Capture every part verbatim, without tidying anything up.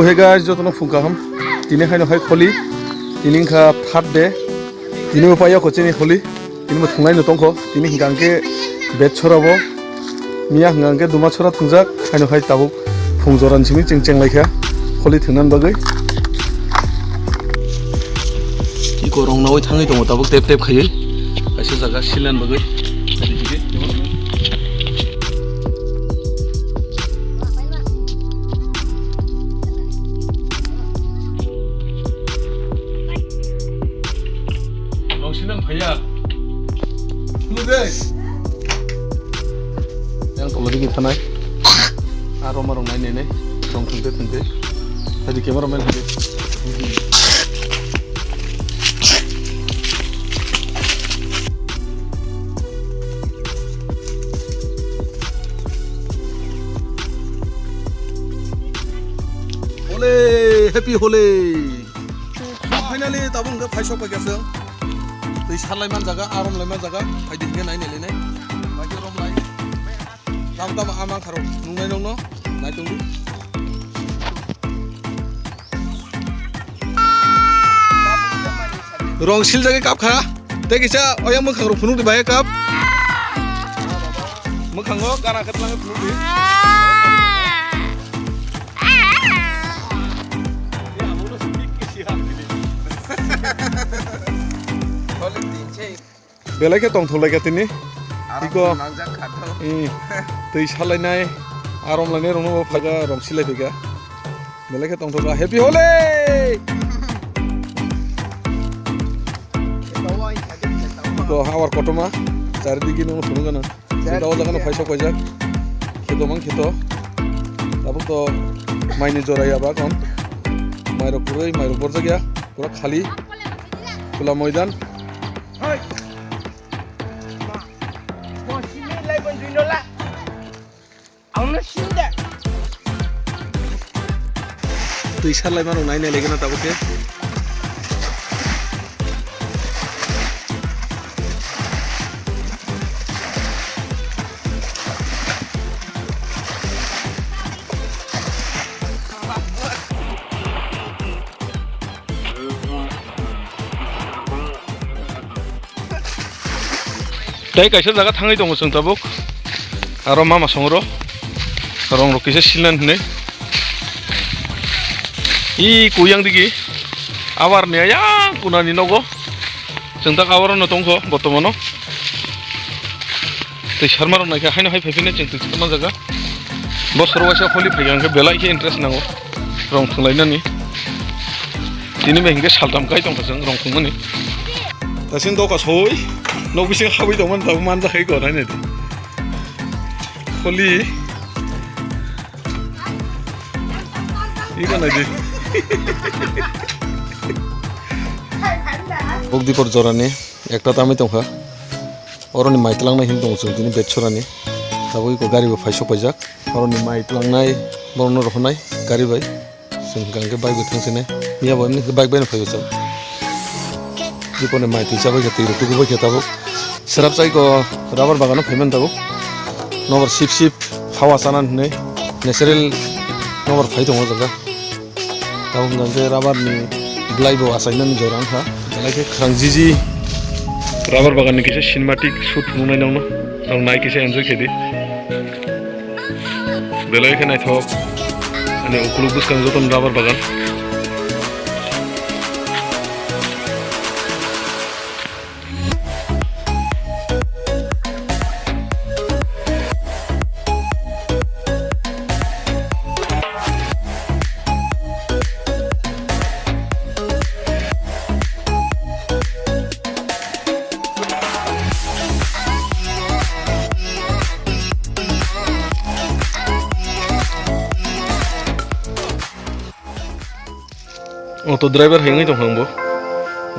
Hey guys, jotono phung kaham. Tini haino hai holi. Tini wngkha third day. Tini bo paiya ko chini holi. Tini bo thunglai no tongkho. Tini hingka hingke bet chorabo. Miya hingka hingke duma chora thungjak. Haino hai tabuk phung joran simi cheng cheng laikha. Holi thwngnan bagwi. Iko rong nawi thangwi tongo tabuk tep tep khaiwi. Kaisa jaga silan bagwi. Rong sinan phaiya. Phunu de. Yang tolo digi thanai. Aro marong nai nai nai. Rong thungte thungte. Hadi camera man hadi. Holi, happy Holi. Finally, tabuk hingke phaisok paikha chwng. Twi salai man jaga, arom lai man jaga. Phaidi hingke nai nai lai nai. Baikhe rom lai. Tam tam ama kharo nungnai nongno. Nai tongdi. Rong siljagwi kap kha. Tei kisa oyang mwkhang rok phunukdi bahai kap. Mwkhango gana khe twlangwi phunukdi. Belai khe tongthok laikha tini. Iko. Twi salainai, arom lainai rokno bo phaikha, rong silai phaikha. Belai khe tongthok kha. Happy Holi! Iko hawar kotorma, charidigi no phunuk gana. Chwng o jaga no phaisok paijak. Kheto mang kheto. Tabuk to maini jora ya ba kon. Mairok kwrwi, mairok borjak ya. Pura khali. Khula moidan. Twi sarlai mano nai nai lagi na tabuk khe. Tei kaisa jaga thangwi tongo chwng tabuk. Aro mama songro. Rong rok kisa silan hinwi. I kuyang digi. Awar ni ayang kunani nogo. Chwng tak awar no tongkho botomano. Twi sarma rok naikha haino hai phaiphino chwng twi sarma jaga. Bosor waisa holi phaiya hwnkhe belai khe interest nango. Rong thwnglainani. Tini bai hwnkhe saltam kai tongkha chwng rong thwngmani. Dasin doka soi, nok bising habwi tongmani tabuk manjak hai ko nainai di. Holi. Iko naidi. Bogdipur jorani ekta tamwi tongkha. Oroni mai tlangnai hin tongo chwng tini Betsorani. Tabuk iko gari bo phaisok paijak. Oroni mai tlangnai borokno rohornai gari bai. Chwng hwnkha hwnkhe bike bai thangsinai. Miya bo emni khe bike baino phaibo chwng. Bipone mai twi chabai khe twi rok tukubai khe tabuk. Serap chai ko rubber bagano phaiman tabuk. Nokbar sip sip hawa chana hinwi natural nokbar phai tongo jaga. Tabuk hwnkha hwnkhe rubber ni belai bo achainani jora wngkha. Belai khe khwrang jiji rubber bagan ni kisa cinematic shoot nuknai nokno. Nok nai kisa enjoy khe di. Belai khe naithok. Ani ukuluk bwskang jotono rubber bagan. Auto driver hai wngwi tongkha ang bo.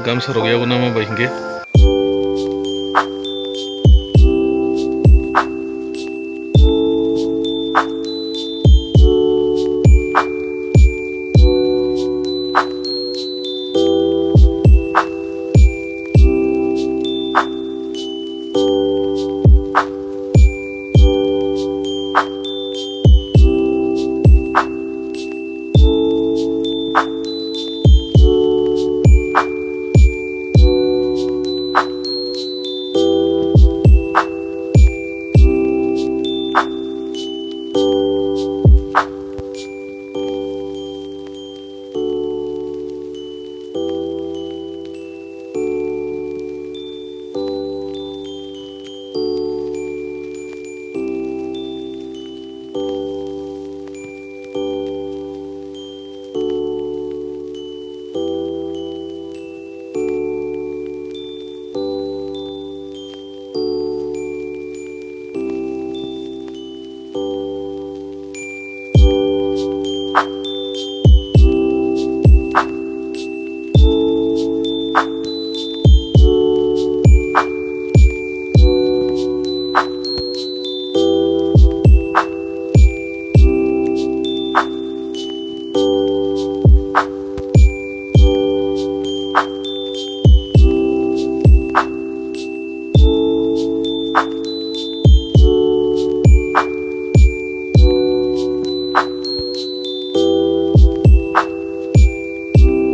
Gamsa rok yago nama bai hinkhe.